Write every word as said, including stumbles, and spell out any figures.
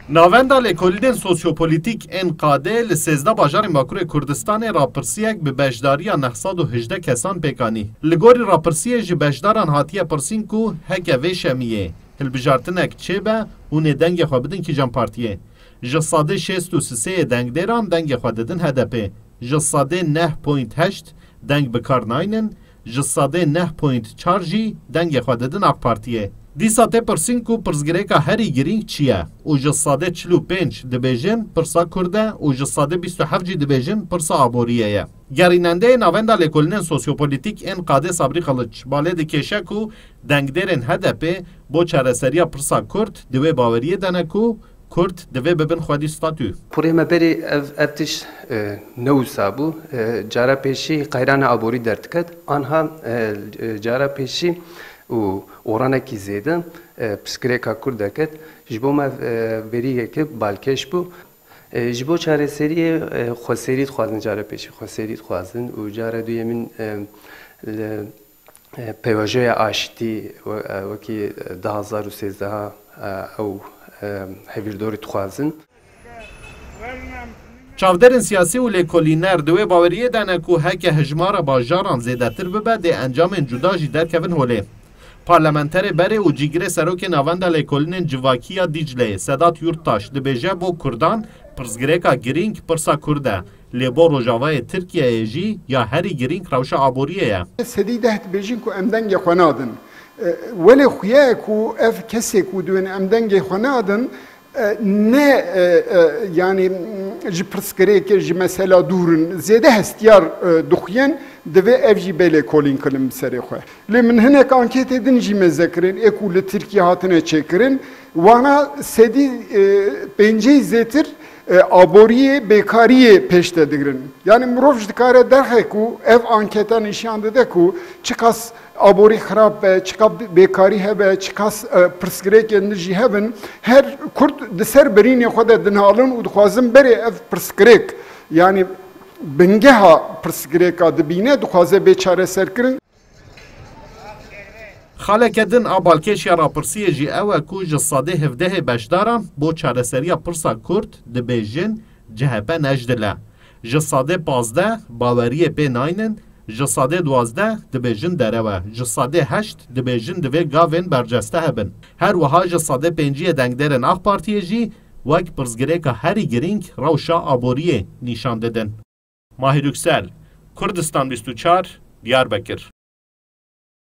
Navenda Lêkolînên Sosyopolîtîk ên Qadê li sêzdeh bajarên Bakurê Kurdistanê rapirsiyek bi beşdariya neh sed û hejdeh kesan pêk anî. Li gorî rapirsiyê ji beşdaran hatiye pirsîn ku heke vê şemiyê hilbijartinek çêbe, hûn ê dengê xwe bidin kîjan partiyê? Ji sedê şêst û sisê yê dengdêran dengê xwe didin H D P. Ji sedê neh point heşt deng bi kar naynin, ji sedê neh point çar jî dengê xwe didin AK Partiyê. Dîsa tê pirsîn ku pirsgirêka herî girîng çi ye û ji sedê çil û pênc dibêjin pirsa Kurd e û ji sedê bîst û heft jî dibêjin pirsa aboriyê ye. Gerînendeyê Navenda Lêkolînên Sosyopolîtîk ên Qadê Sabrî Xiliç balê dikêşe ku dengdêrên H D P bo çareseriya pirsa Kurd di wê baweriyê de ne ku Kurd divê bibin xwedî statû. Kurê me berê ev, ev tişt, e, ne wisa bû. E, cara pêşî qeyrana aborî derdiket. Anha, e, e, cara pêşî û oranekî zêde, e, pirsgirêka Kurd deket. Ji bo me, e, verîyeke balkêş bû. E, ji bo çareseriyê, e, xweserî dixwazin, cara pêşî xweserî dixwazin û cara duyemîn, e, li, e, pêvajoya aştî we-, e, wekî du hazar û sêzdeh, e, ew, e, hevîrdorî dixwazin. Çavdêrên siyasî û lêkolîner di wê baweriyê de ne ku heke hejmara bajaran zêdetir bibe, dê encamên cuda jî derkevin holê. Parlamenterê berê û cîgirê serokê Navenda Lêkolînên Civakî ya Dîcleyê Sedat Yurttaş dibêje, bo Kurdan pirsgirêka girîng pirsa Kurd e, lê bo Rojavayê Tirkiyeyê jî ya herî girîng rewşa aboriyê ye. Sedî deh dibêjin ku em dengê xwe nadin. E, welê xuya ye ku ev kesê ku dibên em dengê xwe nadin, e, ne, e, e, yanî, m, ji pirsgirêkê, ji mesela dûr in. Zêde hestiyar, e, dixuyen, divê ev jî bê lêkolîn kirin bi serê xwe. Lê min hinek anketê din jî meze kirin, ê ku li Tirkiye hatine çêkirin. Wana sedî, e, pêncî zêtir, e, aboriyê, bêkariyê pêş de digirin. Yanî mirov ji dikare derxe ku ev anketa nîşan dide ku çiqas aborî xirab be, çiqas bêkarî hebe, çiqas, e, pirsgirêkên din jî hebin, her Kurd di ser birînê xwe de dinalin û dixwazin berê ev pirsgirêk, yanî bingeha pirsgirêka dibîne, dixwaze bê çareserkirin. Xaleke din a balkêş ya rapirsiyê jî ew e ku ji sedê hevdehê beşdaran bo çareseriya pirsa Kurd dibêjin C H P nejdil e. Ji sedê pazdeh baweriyê pê naynin, ji sedê duwazdeh dibêjin derew e, ji sedê heşt dibêjin divê gavên berceste hebin. Her wiha ji sedê pêncî yê dengdêrên AK Partiyê jî wek pirsgirêka herî girîng rewşa aboriyê nîşan didin. Mahir Yüksel, Kurdistan bîst û çar, Diyarbekir.